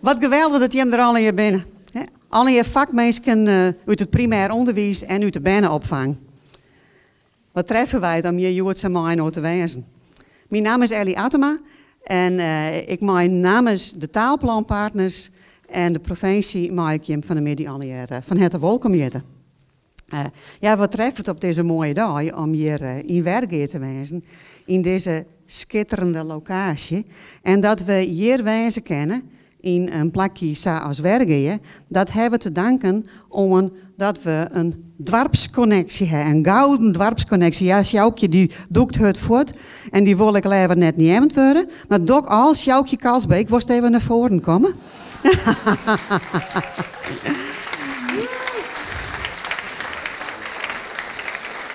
Wat geweldich dat jim der allegear binne. Allegear fakminsken út it primêr ûnderwiis en út de berneopfang. Wat treffe wy it om hjir hjoed sa mei-inoar te wêzen. Myn namme is Elly Attema en ik mei namens de taalplanpartners en de provinsje mei ik jim fan 'e middei allegear fan herte wolkom hjitte. Ja, wat treft it op dizze moaie dei om hjir yn Wergea te wêzen, yn dizze skitterende lokaasje. En dat we hjir wêze kinne yn in plakje sa as Wergea, dat hawwe we te danken oan dat we in doarpskonneksje hawwe, in gouden doarpskonneksje. Ja, Sjoukje dy dûkt hurd fuort en dy wol ek leaver net neamd wurde, mar dok al, Sjoukje Kalsbeek, wolst even nei foaren komme?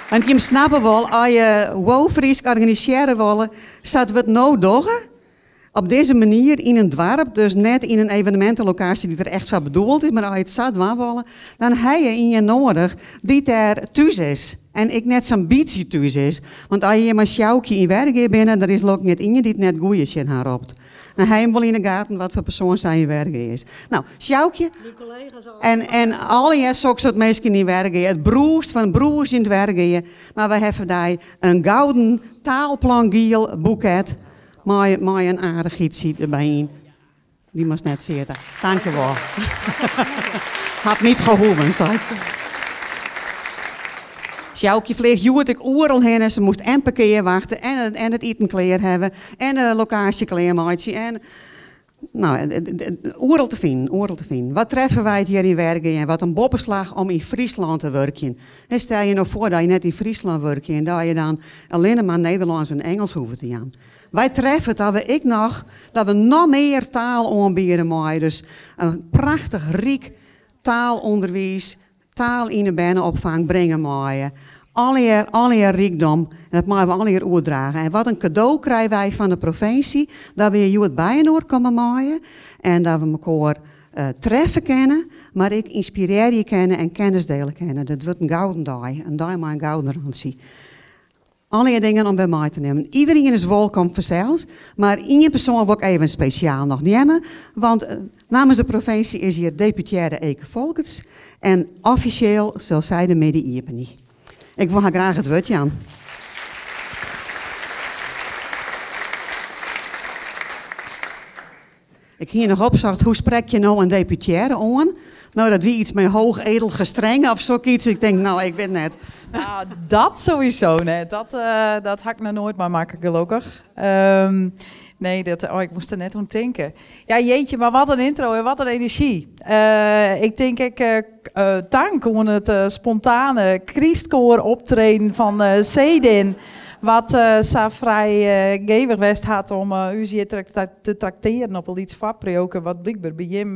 Want jim snappe wol, as je WoFrysk organisearje wolle sa't we it no dogge, op dizze manier yn in doarp, dus net yn in evenemintelokaasje dy't der echt foar bedoeld is, mar as je it sa dwaan wolle, dan ha je ien noadich dy't dêr thús is. En ek net sa'n bytsje thús is. Want as je hjir mei Sjoukje yn Wergea binne, der is lok net ien dy't net goeie tsjin har ropt. Dan ha jim wol yn 'e gaten wat foar persoan sy yn Wergea is. No, Sjoukje en, en allegear soksoart minsken yn Wergea. It brûst fan brûzjend Wergea. Mar wy hawwe foar dy in gouden taalplan-giel boeket mei, mei in aardichheidsje derby yn. Dy moatst net ferjitte. Tankewol. Hat niet gehoeven, seit se. Sjoukje fleach hjoed ek oeral hinne. Se moast en parkearwachte en, en it iten klear hawwe en de lokaasje klearmeitsje en no, oeral te finen, oeral te finen. Wat treffe wy it hjir yn Wergea en wat in boppeslach om yn Fryslân te wurkjen. Stel je no foar dat je net yn Fryslân wurkje en dat je dan allinne mar Nederlânsk en Ingelsk hoege te jaan. Wy treffe dat we ek noch dat we noch mear taal oanbiede meie. Dus in prachtich ryk taalûnderwiis, taal yn de berneopfang bringe meie. Allegear, allegear rykdom en dat meie we allegear oerdrage. En wat in kado krije wy fan de provinsje dat we hjir hjoed byinoar komme meie en dat we mekoar treffe kinne, mar ek ynspirearje kinne en kennis dele kinne. Dat wurdt in gouden dei, in dei mei in gouden rantsje. Allegear dingen om wer mei te nimmen. Iderien is wolkom fansels, mar ien persoan wol ik even spesjaal noch neame, want namens de provinsje is hjir deputearre Eke Folkerts en offisjeel sil sy de middei iepenje. Ik wol har graach it wurd jaan. Ik hie noch opsocht, hoe sprek je no in deputearre oan? No, dat wie iets mei hoog edel gestreng of sokyts. Ik tink, no, ik wit net. Nou, dat sowieso net. Dat, uh, dat ha ik noch noait meimakke, gelokkich. Um, nee, dat, oh, ik moast der net oan tinke. Ja, jeetje, mar wat in intro en wat in enerzjy. Uh, ik tink ek uh, tank oan it spontane krystkoar optreden fan Cedin. Wat sa frij gevich west hat om ús hjir te traktearen op in lyts foarpriuwke, wat blykber by jim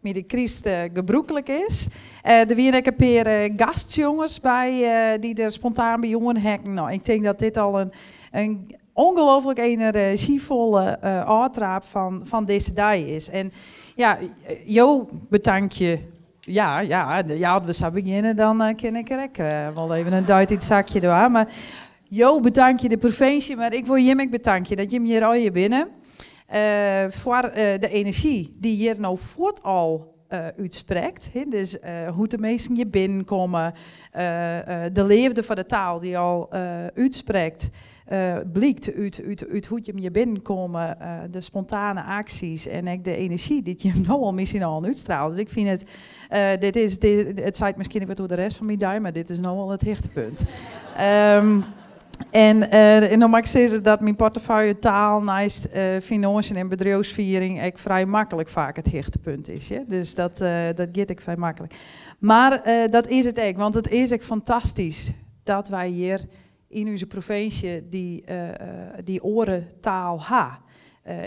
by de kryst gebrûklik is. Der wiene ek in pear gastsjongers by dy't der spontaan by oanheakken. No, ik tink dat dit al in ongelooflik enerzjyfolle ôftraap fan dizze dei is. En ja, jo betankje Ja, ja, ja, as we sa begjinne, dan eh, kin ik der ek eh, wol even in duit yn it sakje dwaan. Mar jo betankje de provinsje, mar ik wol jim ek betankje dat jim hjir allegear binne. Eh, foar de enerzjy dy't hjir no fuort al útsprekt. Dus hoe't de minsken hjir binnenkomme, de leafde foar de taal dy't al útsprekt. Blykt út hoe't jim hjir binnenkomme, de spontane aksjes en ek de enerzjy dy't jim no al mei syn allen útstrale. Dus ik fyn it, dit is, it seit miskien ek wat oer de rest fan myn dei, mar dit is no al it hichtepunt. En no moat ik sizze dat myn portefeuille taal neist finânsjen en bedriuwsfiering ek frij maklik faak it hichtepunt is. Dus dat, dat giet ek frij maklik. Mar dat is it ek, want it is ek fantastysk dat wy hjir yn ús provinsje dy, dy oare taal ha.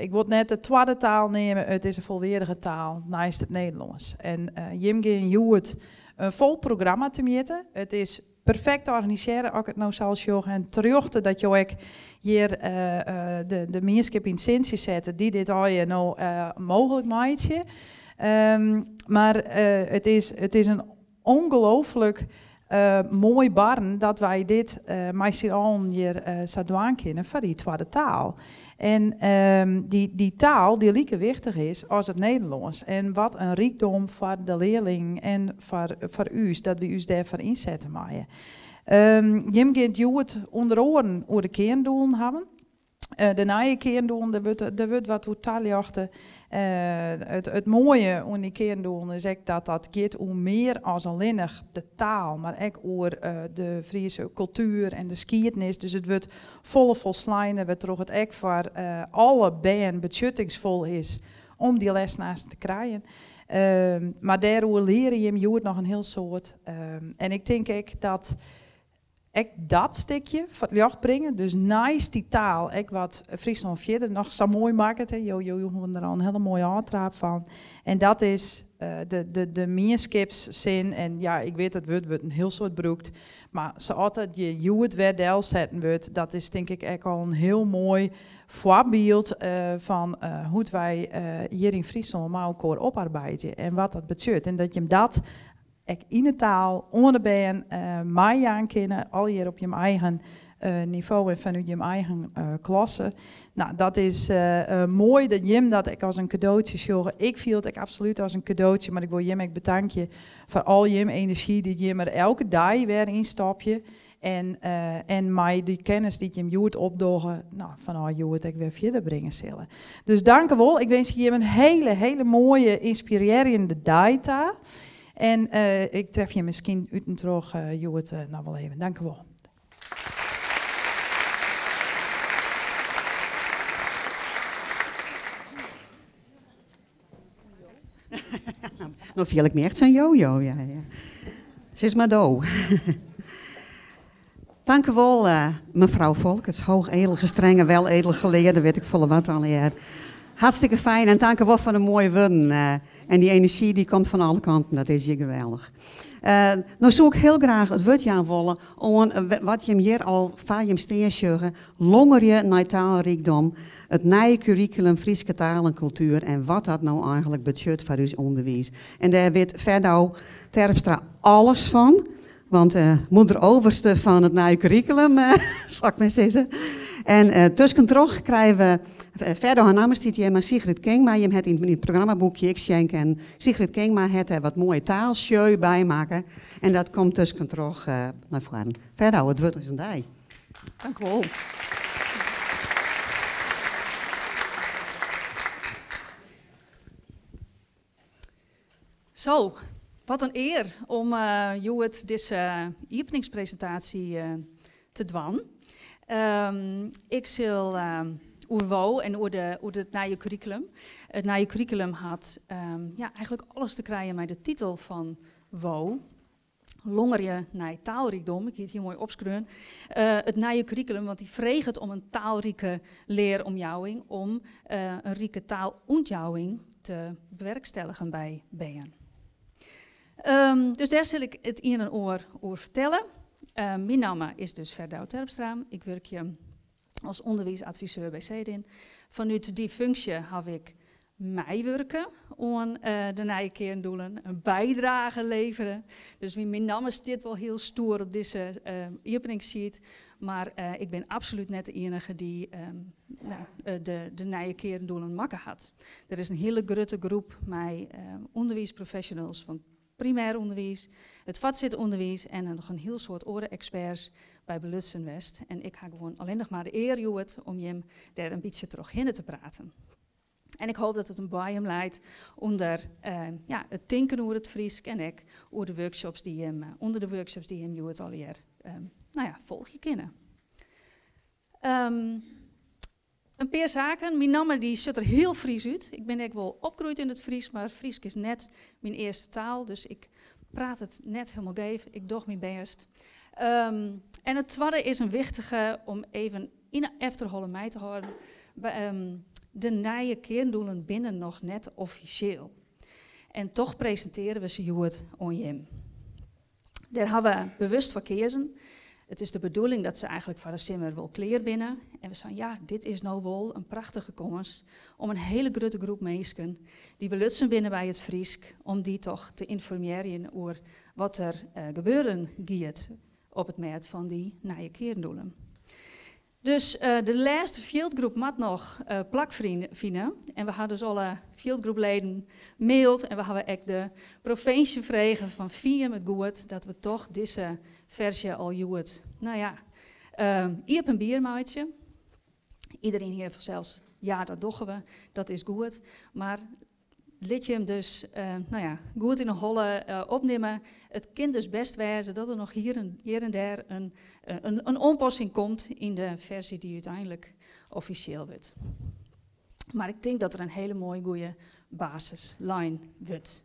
Ik wol it net de twadde taal neame, it is in folweardige taal neist it Nederlânsk. En jim gean hjoed in fol programma temjitte. It is perfekt organisearre, as ik it no sa al sjoch. En terjochte dat jo ek hjir de, de mienskip yn it sintsje sette dy't dit allegear no mooglik meitsje. Mar it is, it is in ongelooflik Moai barren dat wy dit mei syn allen hjir sa dwaan kinne foar dy twadde taal. En dy taal dy like wichtich is as it Nederlânsk. En wat in rykdom foar de learlingen en foar ús dat wy ús dêrfoar ynsette meie. Jim gean it hjoed ûnder oaren oer de kearndoelen hawwen. De nije kearndoelen, dêr wurdt wat oer taljochte. It moaie oan dy kearndoelen is ek dat dat giet oer mear as allinnich de taal, mar ek oer de Friese kultuer en de skiednis. Dus it wurdt folle folsleiner, wêrtroch it ek foar alle bern betsjuttingsfol is om dy les aanst te krijen. Mar dêroer leare jim hjoed noch in hiel soad. En ik tink ek dat ek dat stikje foar it ljocht bringe, dus neist dy taal ek wat Fryslân fierder noch sa moai makket. Jo joegen der al in hiele moaie ôftraap fan. En dat is de mienskipssin. En ja, ik wit, it wurd wurdt in hiel soad brûkt. Mar sa't it hjir hjoed wer delsetten wurdt, dat is tink ik ek al in hiel moai foarbyld fan hoe't wy hjir yn Fryslân mei elkoar oparbeidzje en wat dat betsjut. En dat jim dat ek yn 'e taal oan de bern meijaan kinne, allegear op jim eigen nivo en fanút jim eigen klasse. Nou, dat is moai dat jim dat ek as in kadootsje sjogge. Ik fiel it ek absolút as in kadootsje, mar ik wol jim ek betankje foar al jim enerzjy dy't jim der elke dei wer yn stopje. En mei dy kennis dy't jim hjoed opdogge, no, fanôf hjoed ek wer fierder bringe sille. Dus dankewol. Ik winskje jim in hiele, hiele moaie, ynspirearjende dei ta. En ik tref jim miskien út en troch hjoed noch wol even. Dankewol. No fiel ik my echt sa'n jojo, ja, ja. Sis mar do. Dankewol, mefrou Folkerts, hoog edel gestrenge, wel edel geleerde, wit ik folle wat allegear. Hartstikke fijn en dankewol foar de moaie wurden. En dy enerzjy dy komt fan alle kanten, dat is hjir geweldich. No soe ik hiel graach it wurd jaan wolle oan wat jim hjir al foar jim stean sjogge, Longerje nei taalrykdom, it nije kurrikulum Fryske taal en kultuer en wat dat no eigenlik betsjut foar ús ûnderwiis. En dêr wit Ferdou Terpstra alles fan, want moeder overste fan it nije kurrikulum, sil ik mar sizze. En tuskentroch krije we, Ferdou har namme stiet hjir, mar Sigrid Kingma, jim hat yn it programmaboekje ek sjen kinnen, Sigrid Kingma hat dêr wat moaie taalsjeu by makke en dat komt tuskentroch nei foaren. Ferdou, it wurd is oan dy. Dank wol. Zo, wat in ear om hjoed dizze iepeningspresintaasje te dwaan. Ik sil oer WO en oer de, oer it nije kurrikulum. It nije kurrikulum hat ja, eigenlik alles te krijen mei de titel fan WO. Longerje nei taalrykdom, ik hie it hiel moai opskreaun. It nije kurrikulum, want dy freget om in taalrike learomjouwing om in rike taalûntjouwing te bewerkstelligen by bern. Dus dêr sil ik it ien en oar oer fertelle. Myn namme is dus Ferdou Terpstra. Ik wurkje as ûnderwiisadviseur by Cedin. Fanút dy funksje haw ik meiwurke oan de nije kearndoelen, in bydrage levere. Dus myn namme stiet wol hiel stoer op dizze iepeningssheet, mar ik bin absolút net de iennige dy't de nije kearndoelen makke hat. Der is in hiele grutte groep mei ûnderwiisprofessionals fan primêr ûnderwiis, it foartset ûnderwiis en noch in hiel soad oare eksperts by belutsen west. En ik ha gewoan allinnich mar de ear hjoed om jim dêr in bytsje trochhinne te praten. En ik hoop dat it in boaiem leit ûnder ja, it tinken oer it Frysk en ek oer de workshops dy't jim, ûnder de workshops dy't jim hjoed allegear nou ja, folgje kinne. In pear saken. Myn namme dy sjocht der hiel Fries út. Ik bin ek wol opgroeid yn it Frysk, mar Frysk is net myn earste taal, dus ik praat it net hielendal geef. Ik doch myn bêst. En it twadde is in wichtige om even yn 'e efterholle mei te hâlden. De nije kearndoelen binne noch net offisjeel. En toch presintearje we se hjoed oan jim. Dêr ha we bewust foar keazen. It is de bedoeling dat se eigentlik foar de simmer wol klear binne. En we seinen, ja, dit is no wol in prachtige kâns om in hiele grutte groep minsken dy't belutsen binne by it Frysk, om dy toch te ynformearjen oer wat der gebeuren giet op it mêd fan dy nije kearndoelen. Dus de lêste fjildgroep moat noch plak fine. En we ha dus alle fjildgroepleden maild en we hawwe ek de provinsje frege fan fine jim it goed dat we toch dizze ferzje al hjoed, no ja, iepenbier meitsje. Iedereen hjir fansels, ja dat dogge we, dat is goed. Mar lit jim dus no ja, goed yn 'e holle opnimme. It kin dus best wêze dat der noch hjir en, hjir en dêr in, in, in oanpassing komt yn de ferzje dy't úteinlik offisjeel wurdt. Mar ik tink dat der in hiele moaie goede basis lein wurdt.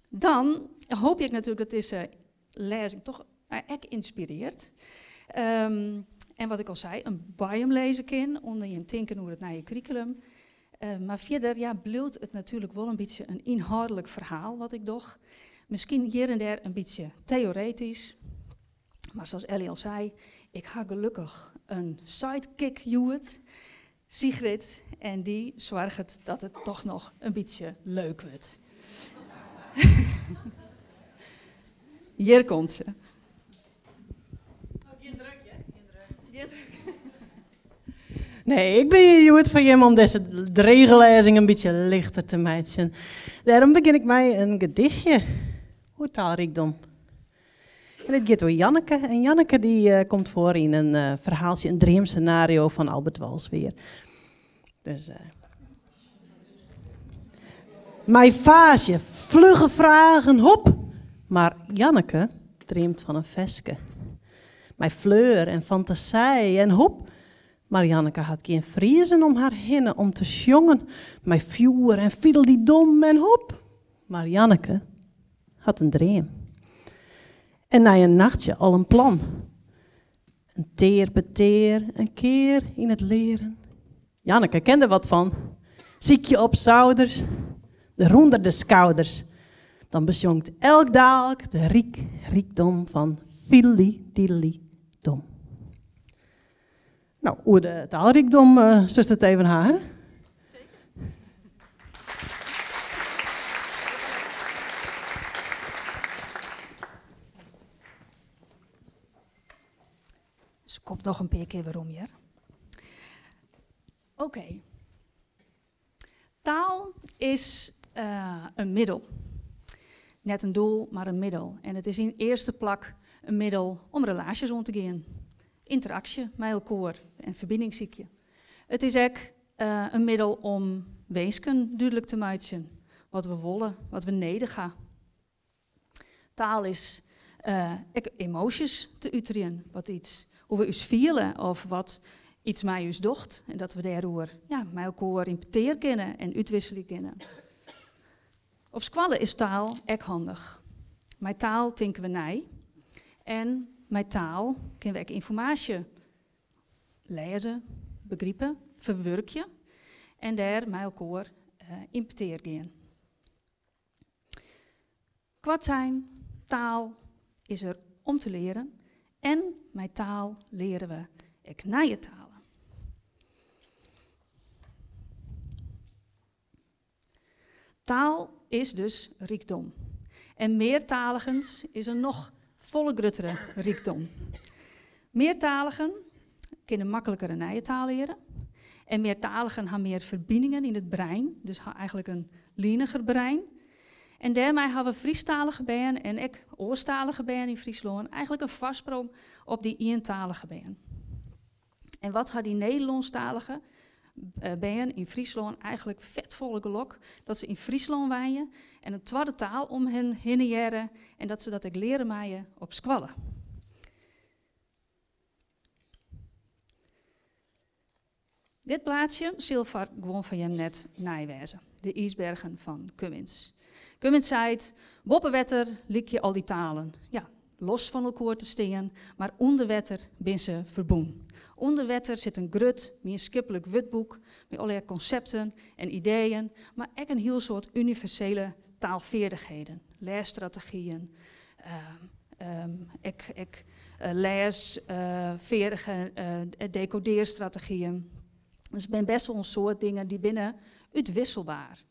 Dan hoopje ik natuerlik dat dizze lêzing toch ek ynspirearret. En wat ik al sei, in boaiem lizze kin ûnder jim tinken oer it nije kurrikulum. Mar fierder ja, bliuwt it natuerlik wol in bytsje in ynhâldlik ferhaal wat ik doch. Miskien hjir en dêr in bytsje teoretysk. Mar sa't Ellie al sei, ik ha gelokkich in sidekick hjoed, Sigrid, en dy soarget dat it toch noch in bytsje leuk wurdt. Hjir komt se. Oh, gjin druk, hè? Gjin druk. Gjin druk. Nee, ik bin hjir hjoed foar jim om dizze drege lêzing in bytsje lichter te meitsjen. Dêrom begjin ik mei in gedichtje oer taalrykdom. En it giet oer Janneke. En Janneke dy eh, komt foar yn in eh, ferhaaltsje, in dreamsenario fan Albert Walsweer. Dus, uh, mei faasje, flugge fragen, hop! Mar Janneke dreamt fan in ferske. Mei fleur en fantasij en hop! Mar Janneke hat gjin Friezen om har hinne om te sjongen. Mei fjoer en fideldidom en hop! Mar Janneke hat in dream. En nei in nachtsje al in plan. In tear petear, in kear yn it learen. Janneke ken der wat fan. Sykje op souders, derûnder de skouders. Dan besjongt elk daalk de ryk rykdom fan fideldideli-dom. No, oer de taalrykdom uh, silst it even ha, hè? Se komt noch in pear kear werom hjir. Oké. Taal is uh, in middel. Net in doel, mar in middel. En it is yn earste plak in middel om relaasjes oan te gean. Ynteraksje mei elkoar en ferbining sykje. It is ek uh, in middel om winsken dúdlik te meitsjen. Wat we wolle, wat we nedich ha. Taal is uh, ek emoasjes te uterjen, wat iets, hoe we ús fiele of wat iets mei ús docht. En dat we dêroer ja, mei elkoar yn petear kinne en útwikselje kinne. Op skoalle is taal ek handich. Mei taal tinke we nei. En mei taal kinne we ek ynformaasje lêze, begripe, ferwurkje en dêr mei elkoar uh, yn petear gean. Koartsein, taal is der om te learen en mei taal leare we ek nije talen. Taal is dus rykdom. En meartaligens is in noch folle gruttere rykdom. Meartaligen kinne makliker in nije taal leare. En meartaligen ha mear ferbiningen yn it brein, dus ha eigentlik in liniger brein. En dêrmei hawwe Frysktalige bern en ek oarstalige bern yn Fryslân eigentlik in foarsprong op dy ientalige bern. En wat ha dy Nederlânsktalige eh, bern yn Fryslân eigentlik fetfolle gelok dat se yn Fryslân wenje en in twadde taal om hen hinne hearre en dat se dat ek leare meie op skoalle. Dit plaatsje sil foar guon fan jim net nij wêze, de iisbergen fan Cummins. Cummins seit, boppe wetter lykje al dy talen, ja, los fan elkoar te stean, mar ûnder wetter binne se ferbûn. Under wetter sit in grut mienskiplik wurdboek mei allegear konsepten en ideeën, mar ek in hiel soad universele taalfeardichheden, lêsstrategyen, Ek, ek lêsfeardige dekodearstrategyen. Dus der binne bêst wol in soad dingen dy binne útwisselber.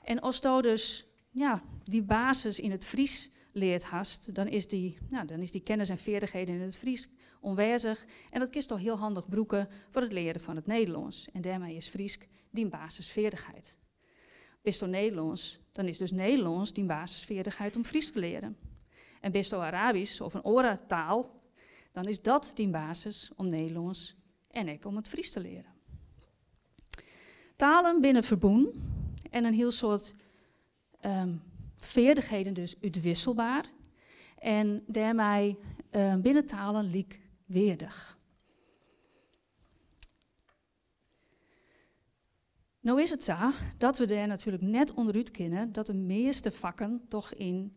En asto dus, ja, dy basis yn it Frysk leard hast, dan is dy, no, dan is dy kennis en feardichheden yn it Frysk oanwêzich. En dat kinsto hiel handich brûke foar it learen fan it Nederlânsk. En dêrmei is Frysk dyn basisfeardichheid. Bisto Nederlânsk, dan is dus Nederlânsk dyn basisfeardichheid om Frysk te learen. En bisto Arabysk of in oare taal, dan is dat dyn basis om Nederlânsk en ek om it Frysk te learen. Talen binne ferbûn en in hiel soad feardichheden dus útwisselber. En dêrmei binne talen lykweardich. No is it sa dat we dêr natuerlik net ûnderút kinne dat de measte fakken toch yn,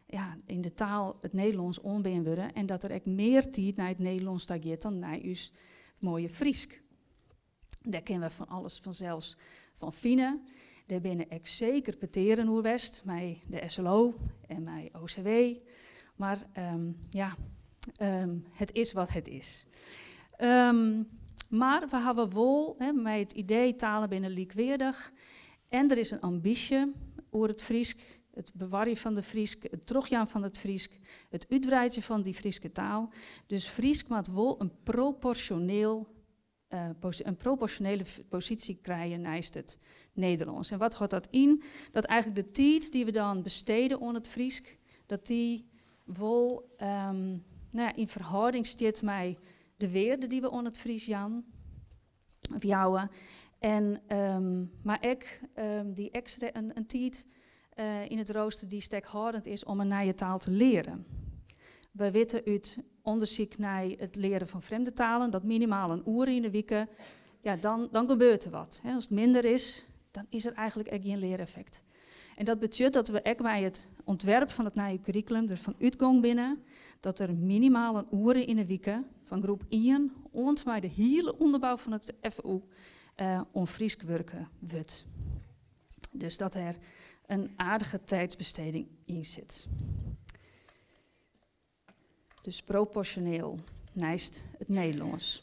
ja, yn de taal it Nederlânsk oanbean wurde en dat der ek mear tiid nei it Nederlânsk ta giet dan nei ús moaie Frysk. Dêr kinne we fan alles fansels fan fine. Dêr binne ek seker petearen oer west mei de SLO en mei OCW. Mar ja, it is wat it is. Mar we hawwe wol, hè, mei it idee talen binne lykweardich en der is in ambysje oer it Frysk, it bewarjen fan de Frysk, it trochjaan fan it Frysk, it útwreidzjen fan dy Fryske taal. Dus Frysk moat wol in proporsjonele posysje krije neist it Nederlânsk. En wat hâldt dat yn? Dat eigentlik de tiid dy't we dan bestede oan it Frysk, dat dy wol no ja, yn ferhâlding stiet mei de wearde dy't we oan it Frysk jaan of jouwe. En, mar ek dy ekstra in tiid yn it roaster dy't stekhâldend is om in nije taal te learen. Wy witte út ûndersyk nei it learen fan frjemde talen dat minimaal in oere yn 'e wike, ja, dan gebeurt der wat. As it minder is, dan is der eigentlik ek gjin leareffekt. En dat betsjut dat we ek by it ûntwerp fan it nije kurrikulum derfan útgong binne dat der minimaal in oere yn 'e wike fan groep 1 oant mei de hiele ûnderbou fan it FU oan Frysk wurke wurdt. Dus dat der in aardige tiidsbesteding yn sit. Dus proporsjoneel neist it Nederlânsk.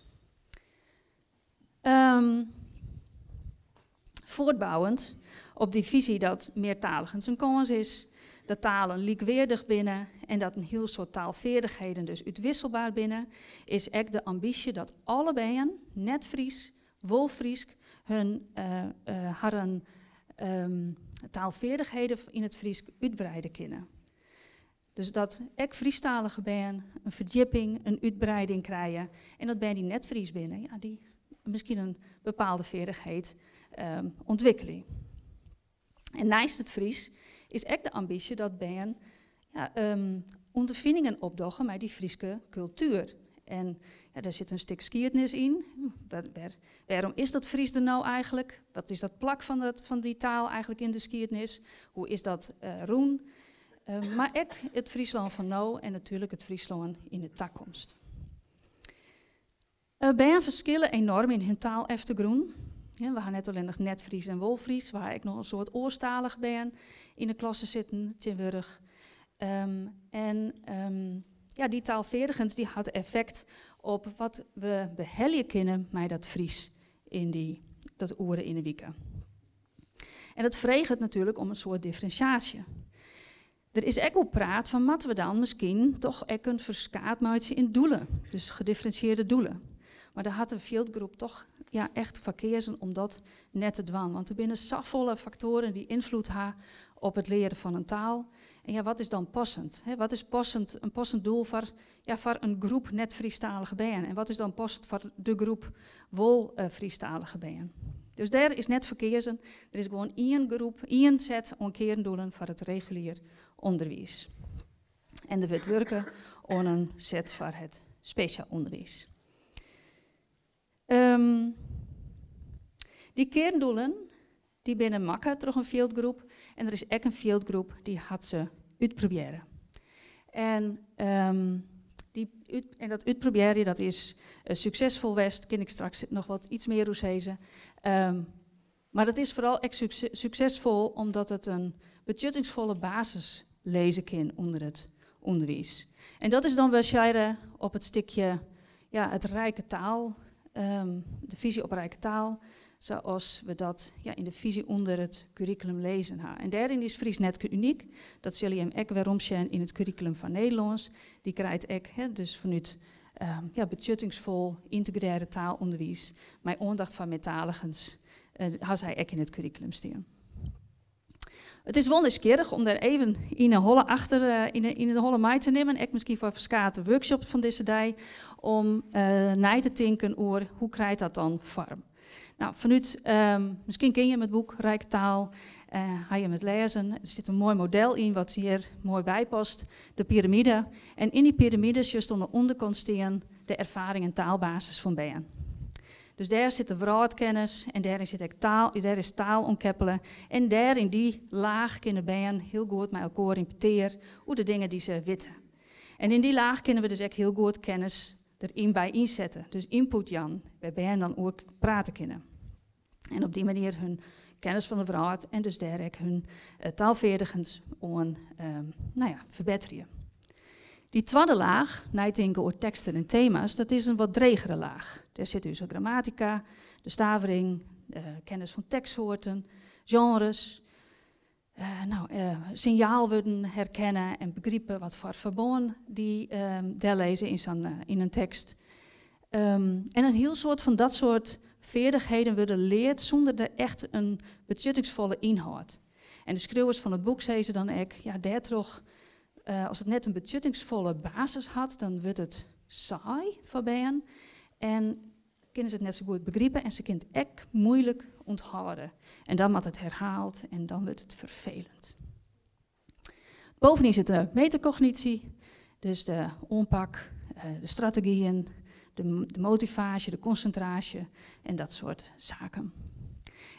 Fuortbouwend op dy fisy dat meartaligens in kâns is, dat talen lykweardich binne en dat in hiel soad taalfeardichheden dus útwisselber binne, is ek de ambysje dat alle bern, net Frysk, wol Frysk, hun, harren taalfeardichheden yn it Frysk útwreide kinne. Dus dat ek Frysktalige bern in ferdjipping, in útwreiding krije en dat bern dy't net Frysk binne, ja, dy't miskien in bepaalde feardichheid ûntwikkelje. En neist it Frysk is ek de ambysje dat bern, ja, ûnderfiningen opdogge mei dy Fryske kultuer. En ja, dêr sit in stik skiednis yn. Wêrom is dat Frysk der no eigentlik? Wat is dat plak fan dy taal eigentlik yn de skiednis? Hoe is dat rûn? Mar ek it Fryslân fan no en natuerlik it Fryslân yn de takomst. Bern ferskille enoarm yn hun taaleftergrûn. Ja, we hawwe net allinnich net Frysk en wol Frysk, we hawwe ek noch in soad oarstalige bern yn de klasse sitten tsjintwurdich. En ja, dy taalfeardigens dy hat effekt op wat we behelje kinne mei dat Frysk yn dy, dat oere yn 'e wike. En dat freget natuerlik om in soad differinsjaasje. Der is ek oer praat fan moatte we dan miskien dochs ek in ferskaat meitsje yn doelen, dus gedifferensjearre doelen. Mar dêr hat de fjildgroep dochs, ja, echt foar keazen om dat net te dwaan, want der binne safolle faktoaren dy't ynfloed ha op it learen fan in taal. En ja, wat is dan passend? Wat is passend, in passend doel foar, ja, foar in groep net Frysktalige bern? En wat is dan passend foar de groep wol Frysktalige bern? Dus dêr is net foar keazen. Der is gewoan ien groep, ien set oan kearndoelen foar it regulier ûnderwiis. En der wurdt wurke oan in set foar it spesjaal ûnderwiis. Dy kearndoelen dy binne makke troch in fjildgroep en der is ek in fjildgroep dy hat se útprobearre. En, en dat útprobearjen dat is suksesfol west, kin ik straks noch wat iets mear oer sizze. Mar it is foaral ek suksesfol omdat it in betsjuttingsfolle basis lizze kin ûnder it ûnderwiis. En dat is dan basearre op it stikje ja, it rijke taal, de fisy op rijke taal, sa we dat ja, yn de fisy ûnder it kurrikulum lizzen ha. En dêryn is Frysk net unyk. Dat sille jim ek werom sjen yn it kurrikulum fan Nederlânsk. Dy krijt ek, hè, dus fanút ja, betsjuttingsfol yntegrearre taalûnderwiis mei oandacht foar meartaligens, ha sy ek yn it kurrikulum stean. It is wol nijsgjirrich om dêr even yn 'e holle achter yn de holle mei te nimmen, ek miskien foar ferskate workshops fan dizze dei, om nei te tinken oer hoe krijt dat dan foarm. No, fanút, miskien kenne jim it boek Rijke Taal, ha jim it lêzen. Der sit in moai model yn wat hjir moai by past, de piramide. En yn dy piramide sjochst oan de ûnderkant stean de erfaring en taalbasis fan bern. Dus dêr sit de wrâldkennis en dêryn sit ek taal, dêr is taal oan keppele. En dêr yn dy laach kinne bern hiel goed mei elkoar yn petear oer de dingen dy't se witte. En yn dy laach kinne we dus ek hiel goed kennis deryn by ynsette. Dus ynput jaan, wêr't bern dan oer prate kinne. En op dy manier hun kennis fan de wrâld en dus dêr ek hun taalfeardigens oan no ja, ferbetterje. Dy twadde laach, neitinke oer teksten en tema's, dat is in wat dregere laach. Dêr sit ús grammatika, de stavering, kennis fan tekstsoarten, genres, no, sinjaalwurden herkenne en begripe watfoar ferbân dy dêr lizze yn sa'n yn in tekst. En in hiel soad fan dat soart feardichheden wurde leard sûnder der echt in betsjuttingsfolle ynhâld. En de skriuwers fan it boek sizze dan ek, ja, dêrtroch, as it net in betsjuttingsfolle basis hat, dan wurdt it saai foar bern en kinne se it net sa goed begripe en se kinne it ek muoilik ûnthâlde. En dan moat it herhaald en dan wurdt it ferfelend. Bovenyn sit de metakognysje, dus de oanpak, de strategyen, de motivaasje, de konsintraasje en dat soart saken.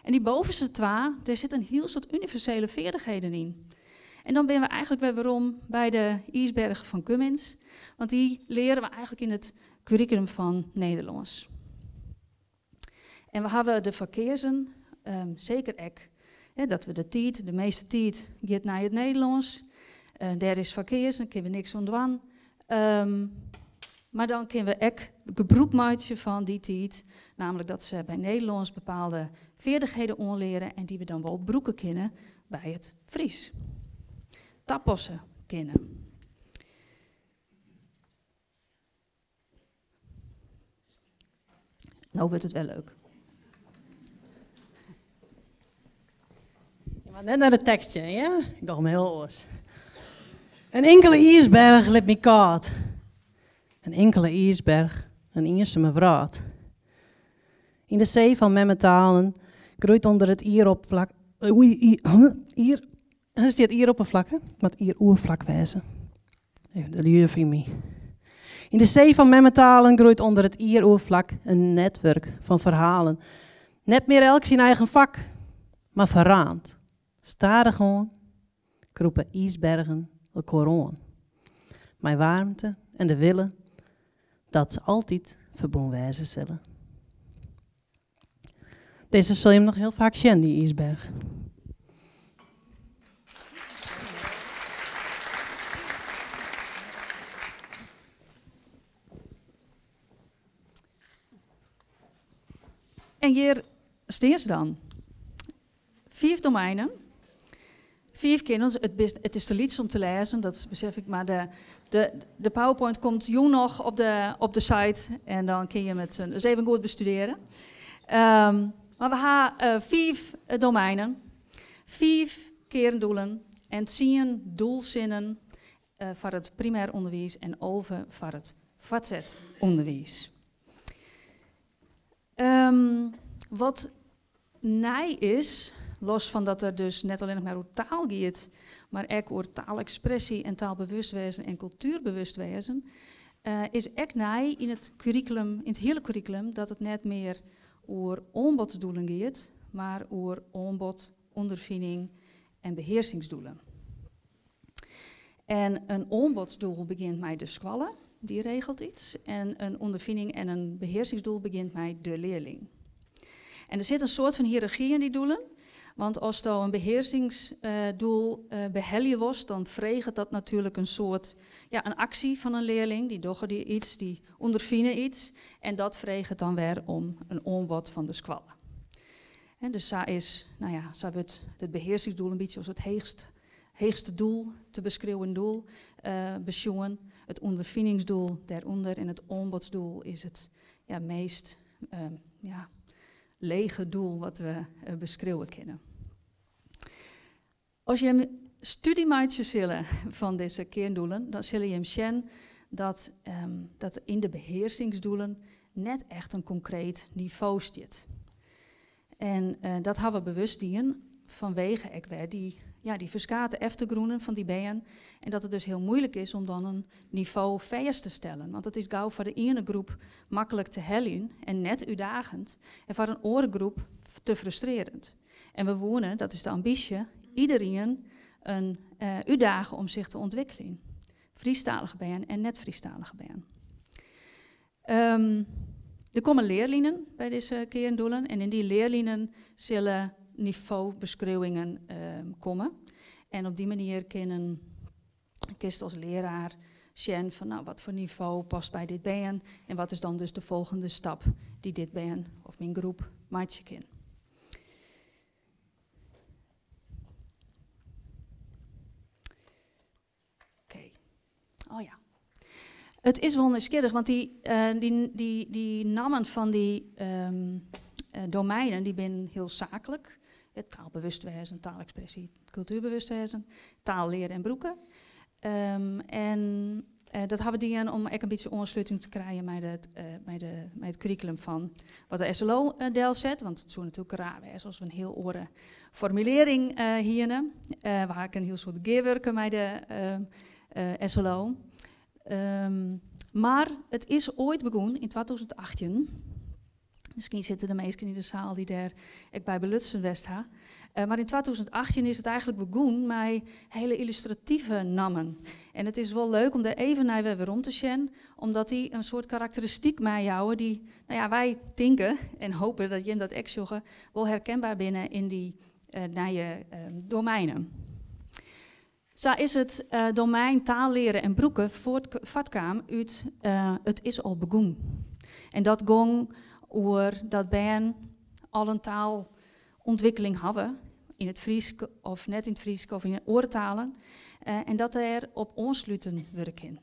En dy bovenste twa, dêr sit in hiel soad universele feardichheden yn. En dan binne we eigentlik wer werom by de iisberch fan Cummins, want dy leare we eigentlik yn it kurrikulum fan Nederlânsk. En we hawwe derfoar keazen, seker ek, hè, dat we de tiid, de measte tiid giet nei it Nederlânsk. Dêr is foar keazen, kinne we niks oan dwaan. Mar dan kinne we ek gebrûk meitsje fan dy tiid, nammentlik dat se by Nederlânsk bepaalde feardichheden oanleare en dy't we dan wol brûke kinne by it Frysk. Tapasse kinne. No wurdt it wer leuk. Je moat net nei de tekst sjen, ja? Ik doch him hiel oars. In inkele iisberch lit my kâld. In inkele iisberch, in iensume wrâld. Yn de see fan memmetalen groeit ûnder it ieropflak. Oei, ier, stiet ieropperflak, hè? It moat ieroerflak wêze. Even de lju fyn my. Yn de see fan memmetalen groeit ûnder it ieroerflak in netwurk fan ferhalen. Net mear elk syn eigen fak, mar ferraand. Stadichoan krûpe iisbergen elkoar oan. Mei waarmte en de wille dat se altyd ferbûn wêze sille. Dizze sil jim noch hiel faak sjen, dy iisberch. En hjir stean se dan. Fiif domeinen. Fiif kearndoelen. It is te lyts om te lêzen, dat besef ik, mar de PowerPoint komt jûn noch op de site en dan kinne jim it ris even goed bestudearje. Mar we ha fiif domeinen, fiif kearndoelen en 10 doelsinnen foar it primêr ûnderwiis en 11 foar it foartset ûnderwiis. Wat nij is, los fan dat der dus net allinnich mar oer taal giet, mar ek oer taalekspresje en taalbewustwêzen en kultuerbewustwêzen, is ek nij yn it kurrikulum, yn it hiele kurrikulum, dat it net mear oer oanbodsdoelen giet, mar oer oanbod, ûnderfining en behearsingsdoelen. En in oanbodsdoel begjint mei de skoalle, dy regelt yts. En in ûnderfining en in behearsingsdoel begjint mei de learling. En der sit in soart fan hiërargy yn dy doelen, Want asto in behearsingsdoel behelje wolst, dan freget dat natuerlik in soart, ja, in aksje fan in learling. Dy dogge dy iets, dy ûnderfine iets. En dat freget dan wer om in oanbod fan de skoalle. En dus sa is, no ja, sa wurdt it behearsingsdoel in bytsje as it heechst, heechste doel te beskriuwen doel besjoen. It ûnderfiningsdoel dêrûnder en it oanbodsdoel is it, ja, meast ja, lege doel wat we beskriuwe kinne. As jim studie meitsje sille fan dizze kearndoelen, dan sille jim sjen dat yn de behearsingsdoelen net echt in konkreet nivo stiet. En dat hawwe we bewust dien fanwege ek wer dy, ja, dy ferskate eftergrûnen fan dy bern. En dat it dus hiel muoilik is om dan in nivo fêst te stellen. Want it is gau foar de iene groep maklik te heljen en net útdagend. En foar in oare groep te frustrearjend. En we woene, dat is de ambysje, iderien in útdage om sich te ûntwikkeljen. Frysktalige bern en net-Frysktalige bern. Der komme learlinen by dizze kearndoelen en yn dy learlinen sille nivobeskriuwingen komme. En op dy manier kin kinst as learaar sjen fan, no, wat foar nivo past by dit bern en wat is dan dus de folgjende stap dy't dit bern of myn groep meitsje kin. Oké. Oh ja. It is wol nijsgjirrich, want dy nammen fan dy domeinen dy binne hiel saaklik. It taalbewustwêzen, taalekspresje, kultuerbewustwêzen, taal leare en brûke. En dat hawwe we dien om ek in bytsje oansluting te krijen mei it kurrikulum fan wat de SLO delset. Want it soe natuerlik raar wêze as we in hiel oare formulearring hiene. We ha ek in hiel soad gearwurke mei de SLO. Mar it is oait begûn yn 2018. Miskien sitte der minsken yn de seal dy't dêr ek by belutsen west ha. Mar yn 2018 is it eigentlik begûn mei hiele yllustrative nammen. En it is wol leuk om dêr even nei wer werom te sjen, omdat dy in soart karakteristyk meijouwe dy't, no ja, wy tinke en hope dat jim dat ek sjogge, wol herkenber binne yn dy nije domeinen. Sa is it domein taal leare en brûke foartkaam út It is al begûn. En dat gong oer dat bern al in taalûntwikkeling hawwe, yn it Frysk of net yn it Frysk of yn oare talen, en dat dêr op oansluten wurde kin.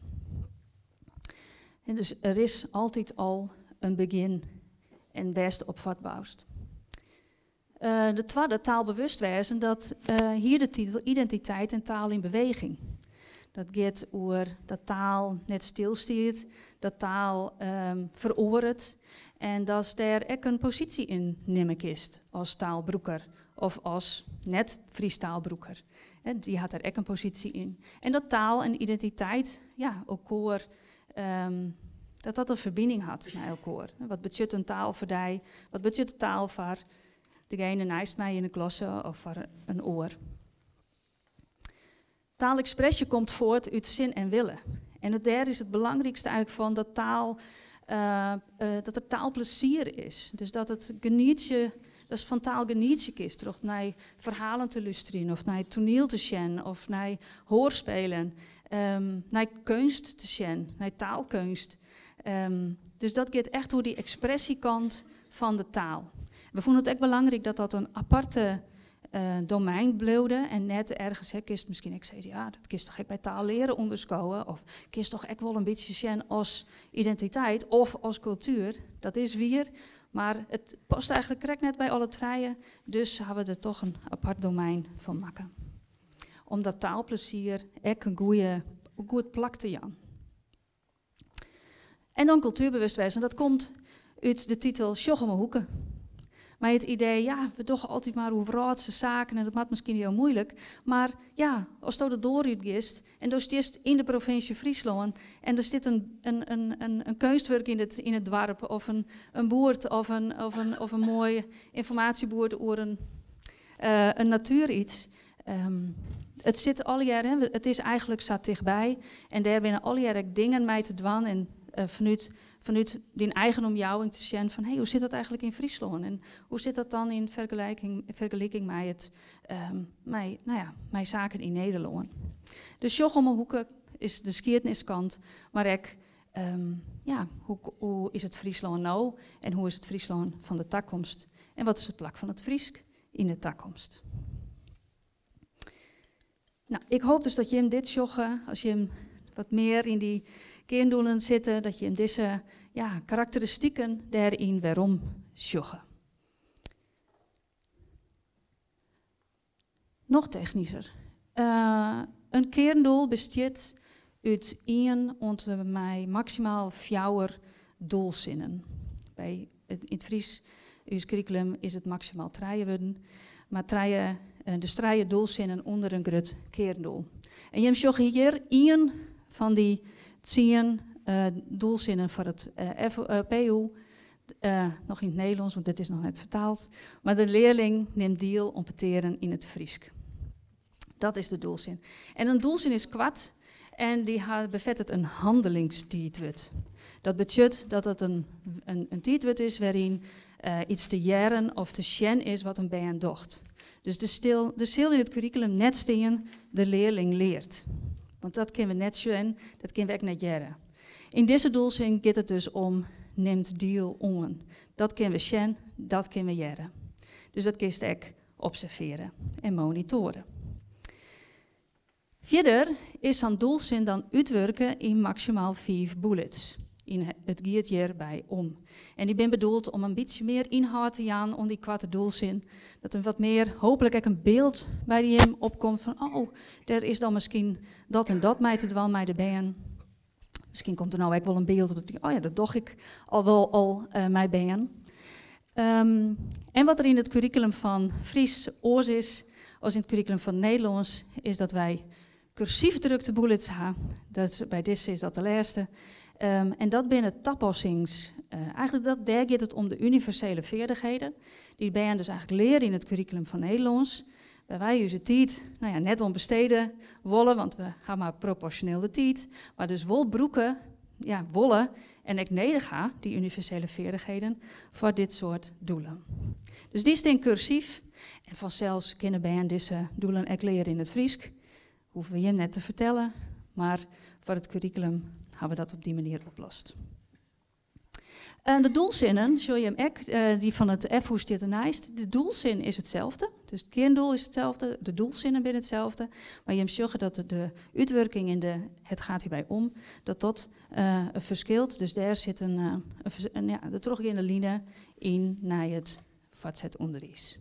En dus der is altyd al in begjin en wêr'tst op foartboust. De twadde, taalbewustwêzen, dat hie de titel Identiteit en taal yn beweging. Dat giet oer dat taal net stilstiet, dat taal feroaret en datst dêr ek in posysje yn nimme kinst as taalbrûker of as net-Frysktaalbrûker. Dy hat dêr ek in posysje yn. En dat taal en identiteit, ja, elkoar, dat dat in ferbining hat mei elkoar. Wat betsjut in taal foar dy? Wat betsjut de taal foar degene neist my yn de klasse of foar in oar? Taalekspresje komt foart út sin en wille. En it dêr is it belangrykste eigentlik fan dat taal, dat der taalplezier is. Dus dat it genietsje, datst fan taal genietsje kinst troch nei ferhalen te lústerjen of nei toaniel te sjen of nei hoarspelen, nei keunst te sjen, nei taalkeunst. Dus dat giet echt oer dy ekspresjekant fan de taal. We fûnen it ek belangryk dat dat in aparte domein bliuwde en net ergens, hè, kinst miskien ek sizze, ja, dat kinst toch ek by taal leare ûnderskowe of kinst toch ek wol in bytsje sjen as identiteit of as kultuer. Dat is wier, mar it past eigentlik krekt net by alle trije, dus hawwe we der toch in apart domein fan makke. Om dat taalplezier ek in goeie, goed plak te jaan. En dan kultuerbewustwêzen, dat komt út de titel Sjoch om 'e hoeke. Mei it idee, ja, we dogge altyd mar oer wrâldse saken en dat moat miskien hiel muoilik, mar ja, asto de doar útgiest en do stiest yn de provinsje Fryslân en der stiet in keunstwurk yn it doarp of in boerd of in moai ynformaasjeboerd oer in natueryts. It sit allegear, hè, it is eigentlik sa tichtby en dêr binne allegear ek dingen mei te dwaan en Fanút, fanút dyn eigen omjouwing te sjen fan hey, hoe sit dat eigentlik yn Fryslân? En hoe sit dat dan yn fergeliking, fergeliking mei, it, mei, no ja, mei saken yn Nederlân? Dus sjoch om 'e hoeke is de skiedniskant, mar ek ja, hoe, hoe is it Fryslân no en hoe is it Fryslân fan de takomst? En wat is it plak fan it Frysk yn de takomst? Nou, ik hoop dus dat jim dit sjogge, as jim wat mear yn dy kearndoelen sitte, dat jim dizze ja, karakteristiken dêryn werom sjogge. Noch technysker. In kearndoel bestiet út ien oant mei maksimaal fjouwer doelsinnen. By it, yn it Frysk, ús kurrikulum, is it maksimaal trije wurden. Mar trije, dus trije doelsinnen ûnder in grut kearndoel. En jim sjogge hjir ien fan dy 10 doelsinnen foar it PU. Noch yn it Nederlânsk, want dit is noch net fertaald. Mar de learling nimt diel oan petearen yn it Frysk. Dat is de doelsin. En in doelsin is koart en dy befettet in hannelingstiidwurd. Dat betsjut dat it in tiidwurd is wêryn iets te hearren of te sjen is wat in bern docht. Dus der sil yn it kurrikulum net stean de learling leart. Want dat kinne we net sjen, dat kinne we ek net hearre. Yn dizze doelsin giet it dus om nimt diel oan. Dat kinne we sjen, dat kinne we hearre. Dus dat kinst ek observearje en monitoare. Fierder is sa'n doelsin dan útwurke yn maksimaal fiif bullets. Yn it giet hjirby om. En dy binne bedoeld om in bytsje mear ynhâld te jaan oan dy koarte doelsin. Dat der wat mear, hooplik ek in byld by jim opkomt fan oh, dêr is dan miskien dat en dat mei te dwaan mei de bern. Miskien komt der no ek wol in byld op dat ik, oh ja, dat doch ik al wol al mei bern. En wat der yn it kurrikulum fan Frysk oars is as yn it kurrikulum fan Nederlânsk, is dat wy kursyf drukte bullets ha. Dat, by dizze is dat de lêste. En dat binne tapassings. Eigentlik dat, dêr giet it om de universele feardichheden. Dy't bern dus eigentlik leare yn it kurrikulum fan Nederlânsk. Wêr wy ús tiid no ja, net oan bestede wolle, want we ha mar proporsjoneel de tiid. Mar dus wol brûke ja, wolle en ek nedich ha, dy universele feardichheden, foar dit soart doelen. Dus dy stean kursyf. En fansels kinne bern dizze doelen ek leare yn it Frysk. Hoege we jim net te fertellen, mar foar it kurrikulum ha we dat op dy manier oplost. En de doelsinnen, sjoch jim ek, dy fan it FU stiet derneist. De doelsin is itselde, dus it kearndoel is itselde, de doelsinnen binne itselde. Mar jim sjogge dat de útwurking yn de het gaat hierbij om, dat dat ferskilt. Dus dêr sit in, ja, de trochgeande line yn nei it fuortset ûnderwiis.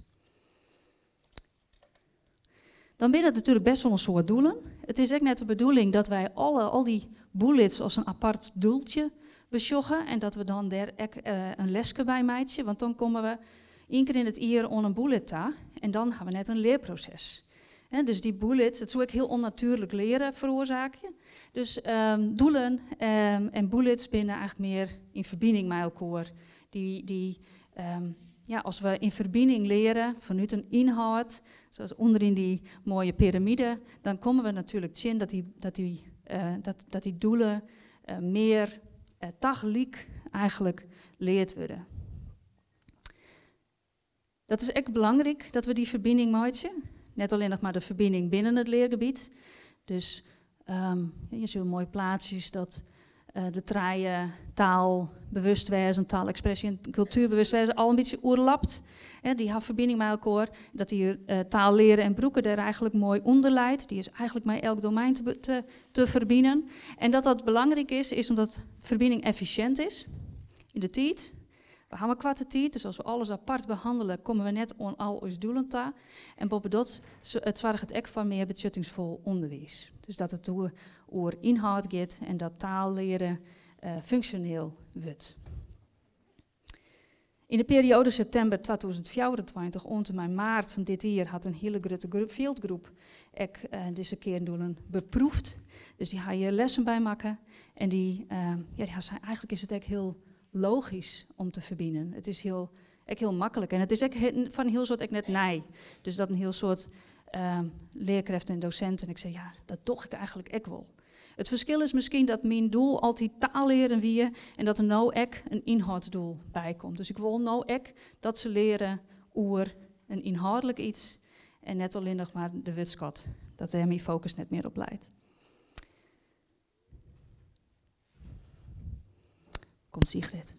Dan binne it natuerlik bêst wol in soad doelen. It is ek net de bedoeling dat wy al dy bullets as in apart doeltsje besjogge en dat we dan dêr ek in leske by meitsje, want dan komme we ien kear yn it jier oan in bullet ta en dan ha we net in learproses. Dus dy bullets, dat soe ek hiel ûnnatuerlik leare feroarsaakje. Dus doelen en bullets binne eigentlik mear yn ferbining mei elkoar. Dy, ja, as we yn ferbining leare fanút in ynhâld, sa as ûnderyn dy moaie piramide, dan komme we natuerlik tsjin dat dy doelen mear tagelyk eigentlik leard wurde. Dat is ek belangryk dat we dy ferbining meitsje. Net allinnich mar de ferbining binnen it leargebiet. Dus je sjogge moaie plaatsjes dat de trije taalbewustwêzen, taalekspresje en kultuerbewustwêzen al in bytsje oerlapt. Dy ha ferbining mei elkoar. Dat dy taal leare en brûke dêr eigentlik moai ûnder leit. Dy is eigentlik mei elk domein te ferbinen. En dat dat belangryk is, is omdat ferbining effisjint is yn de tiid. We ha mar koarte tiid, dus as we alles apart behannelje, komme we net oan al ús doelen ta. En boppedat, it soarget ek foar mear betsjuttingsfol ûnderwiis. Dus dat it oer ynhâld giet en dat taal leare funksjoneel wurdt. Yn de perioade septimber 2024 oant en mei maart fan dit jier hat in hiele grutte groep, fjildgroep ek dizze kearndoelen beproefd. Dus dy ha hjir lessen by makke en dy, ja, dy ha eigentlik is it ek hiel logysk om te ferbinen. It is ek hiel maklik en it is ek foar in hiel soad ek net nij. Dus dat in hiel soad learkrêften en dosinten, ik sei ja, dat doch ik eigentlik ek wol. It ferskil is miskien dat myn doel altyd taallearen wie en dat der no ek in ynhâldsdoel by komt. Dus ik wol no ek dat se leare oer in ynhâldlik iets en net allinnich mar de wurdskat. Dat dêr myn fokus net mear op leit. Komt Sigrid.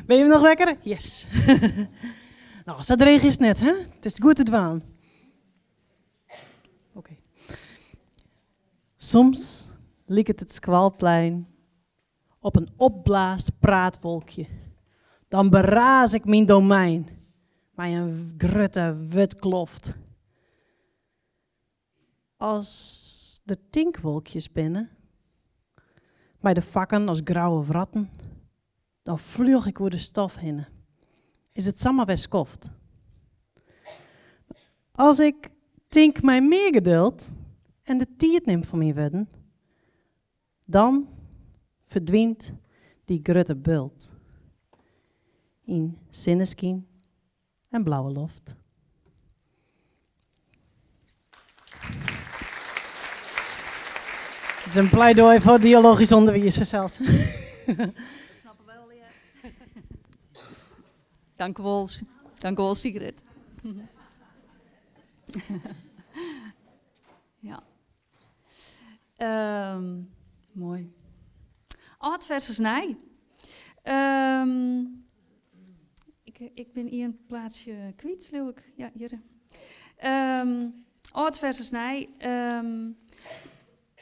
Ben je noch wekker? Yes. No, sa dreech is it net, hè? It is goed te dwaan. Oké. Soms liket it skoalplein op in opblaasd praatwolkje. Dan beraas ik myn domein mei in grutte wurdkloft. As der tinkwolkjes binne, mei de fakken as grauwe wratten, dan fljoch ik oer de stof hinne. Is it samar wer skoft. As ik tink mei mear geduld en de tiid nim foar myn wurden, dan ferdwynt dy grutte bult yn sinneskyn en blauwe loft. It is in pleidoai foar dialogysk ûnderwiis fansels. Dat snappe wy allegear. Dankewol, dankewol Sigrid. Ja. Um, moai. Ald versus nij. Um, ik, ik bin ien plaatsje kwyt, leau ik. Ja, hjir. Um, âld versus nij. Um,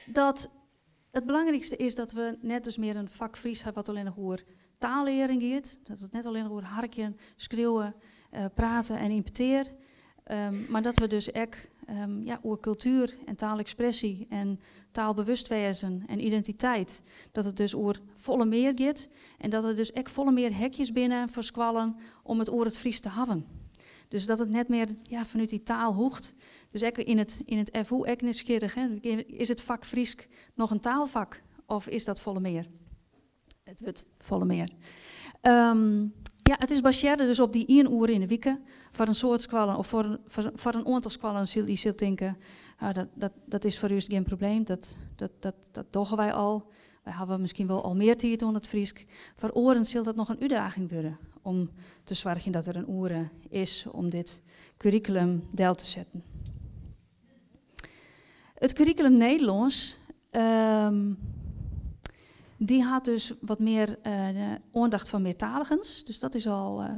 dat it belangrykste is dat we net dus mear in fak Frysk ha wat allinnich oer taallearing giet. Dat it net allinnich oer harkjen, skriuwen, uh, prate en yn petear. Um, mar dat we dus ek um, ja, oer kultuer en taalekspresje en taalbewustwêzen en identiteit, dat it dus oer folle mear giet en dat der dus ek folle mear hekjes binne foar skoallen om it oer it Frysk te hawwen. Dus dat it net mear ja, fanút dy taal hoecht. Dus ek yn it, yn it FU ek nijsgjirrich. Hè? Is it fak Frysk noch in taalfak of is dat folle mear? It wurdt folle mear. Um, ja, it is basearre dus op dy ien oere yn 'e wike. Foar in soad skoallen of foar, foar, foar in oantal skoallen sil dy sil tinke, ah, dat, dat, dat is foar ús gjin probleem, dat, dat, dat, dat dogge wy al. Wy hawwe miskien wol al mear tiid oan it Frysk. Foar oaren sil dat noch in útdaging wurde om te soargjen dat der in oere is om dit kurrikulum del te setten. It kurrikulum Nederlânsk, um, dy hat dus wat mear uh, oandacht foar meartaligens. Dus dat is al uh,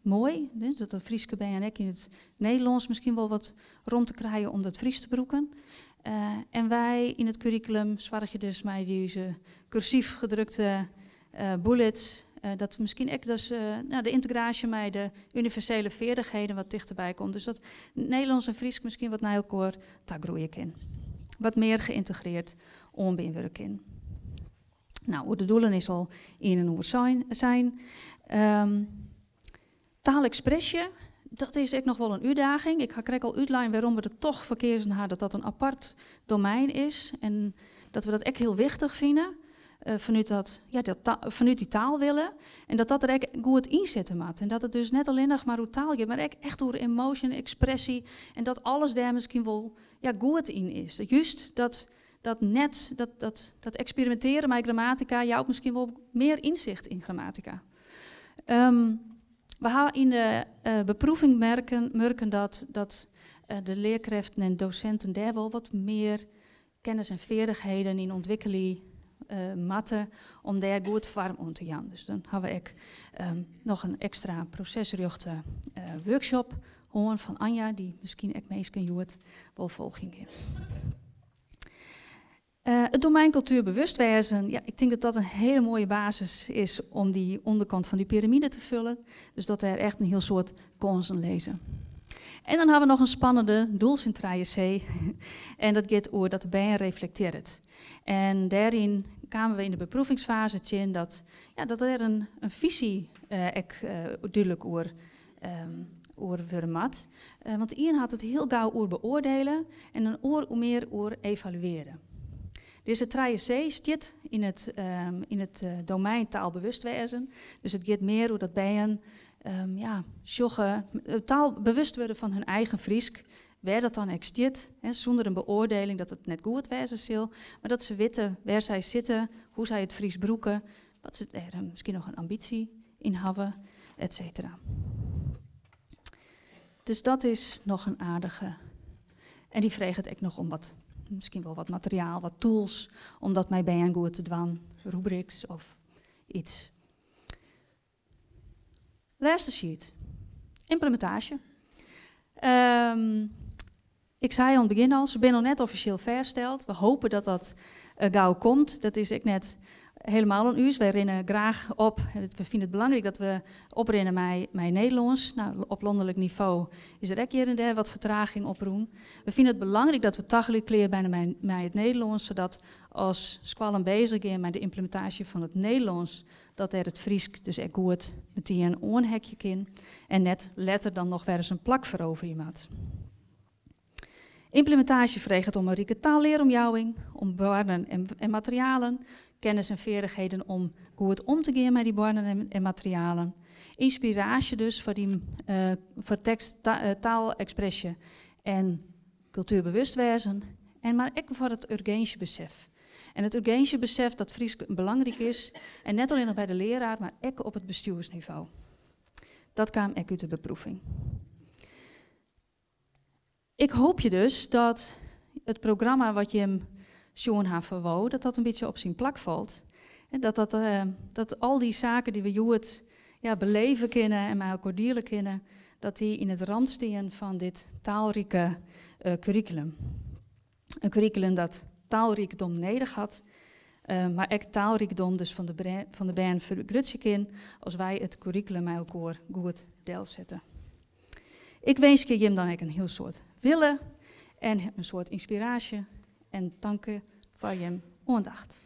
moai. Dus dat dat Fryske bern ek yn it Nederlânsk miskien wol wat romte krije om dat Frysk te brûken. Uh, en wy yn it kurrikulum soargje dus mei dizze kursyf gedrukte bullets, dat miskien ek dus, nou, de yntegraasje mei de universele feardichheden wat tichterby komt. Dus dat Nederlânsk en Frysk miskien wat nei elkoar ta groeie kin. Wat mear geïntegreerd oanbean wurde kin. Nou, oer de doelen is al ien en oar sein. sein. Um, taalekspresje, dat is ek noch wol in útdaging. Ik ha krekt al útlein wêrom we der toch foar keazen ha dat dat in apart domein is. En dat we dat ek hiel wichtich fine. Uh, fanút, dat, ja, dat fanút dy taal wille. En dat dat der ek goed yn sitte moat. En dat it dus net allinnich mar oer taal giet, mar ek echt oer emoasje en ekspresje. En dat alles dêr miskien wol ja, goed yn is. Just dat, dat net, dat, dat, dat eksperimintearjen mei grammatika jout miskien wol mear ynsicht yn grammatika. Um, we ha yn de uh, beproeving merken, murken dat, dat uh, de learkrêften en dosinten dêr wol wat mear kennis en feardichheden yn ûntwikkelje uh, moatte om dêr goed foarm oan te jaan. Dus dan ha we ek um, noch in ekstra prosesrjochte uh, workshop hân fan Anja, dy't miskien ek minsken hjoed wol folgjen kin. Uh, it domein kultuerbewustwêzen, ja, ik tink dat dat in hiele moaie basis is om dy ûnderkant fan dy piramide te foljen. Dus dat dêr echt in hiel soad kânsen lizze. En dan ha we noch in spannende doelsin 3C. En dat giet oer dat de bern reflektearret. En dêryn kamen we yn de beproevingsfaze tsjin dat, ja, dat der in, in fisy uh, ek uh, dúdlik oer, um, oer wurde moat. Uh, want ien hat it hiel gau oer beoardielje en in oar mear oer evaluearje. Dizze trije C stiet yn it, yn it domein taalbewustwêzen. Dus it giet mear oer dat bern ja, sjogge, taalbewust wurde fan hun eigen Frysk, wêr dat dan ek stiet, hè, sûnder in beoardieling dat it net goed wêze sil, mar dat se witte wêr sy sitte, hoe sy it Frysk brûke, wat se dêr miskien noch in ambysje yn hawwe, et cetera. Dus dat is noch in aardige. En dy freget ek noch om wat, miskien wol wat materiaal, wat tools, om dat mei bern goed te dwaan, rubrics of yts. Lêste sheet. Ymplementaasje. Ik sei oan it begjin al, se binne noch net offisjeel fêststeld. We hoopje dat dat gau komt. Dat is ek net helemaal oan ús. Wy rinne graach op. We fine it belangryk dat we oprinne mei Nederlânsk. Nou, op lanlik nivo is der ek hjir en dêr wat fertraging oprûn. We fine it belangryk dat we tagelyk klear binne mei it Nederlânsk, sadat as skoallen beuzich gean mei de ymplementaasje fan it Nederlânsk, dat dêr it Frysk dus ek goed metien oanheakje kin en net letter dan noch wer ris in plak feroverje moat. Ymplementaasje freget om in rike taallearomjouwing, om boarnen en materialen, kennis en feardichheden om goed om te gean mei dy boarnen en materialen. Ynspiraasje dus foar dy foar tekst, taalekspresje en kultuerbewustwêzen, en mar ek foar it urginsjebesef. En it urginsjebesef dat Frysk belangryk is, en net allinnich by de learaar, mar ek op it bestjoersnivo. Dat kaam ek út de beproeving. Ik hoopje dus dat it programma wat jim sjoen ha foar WO, dat dat in bytsje op syn plak falt. En dat al dy saken dy't we hjoed, ja, beleve kinne en mei elkoar diele kinne, dat dy yn it ramt stean fan dit taalrike kurrikulum. In kurrikulum dat taalrykdom nedich hat, mar ek taalrykdom dus fan de bern fergrutsje kin as wy it kurrikulum mei elkoar goed delsette. Ik winskje jim dan ek in hiel soad wille en in soad ynspiraasje en tanke foar jim oandacht.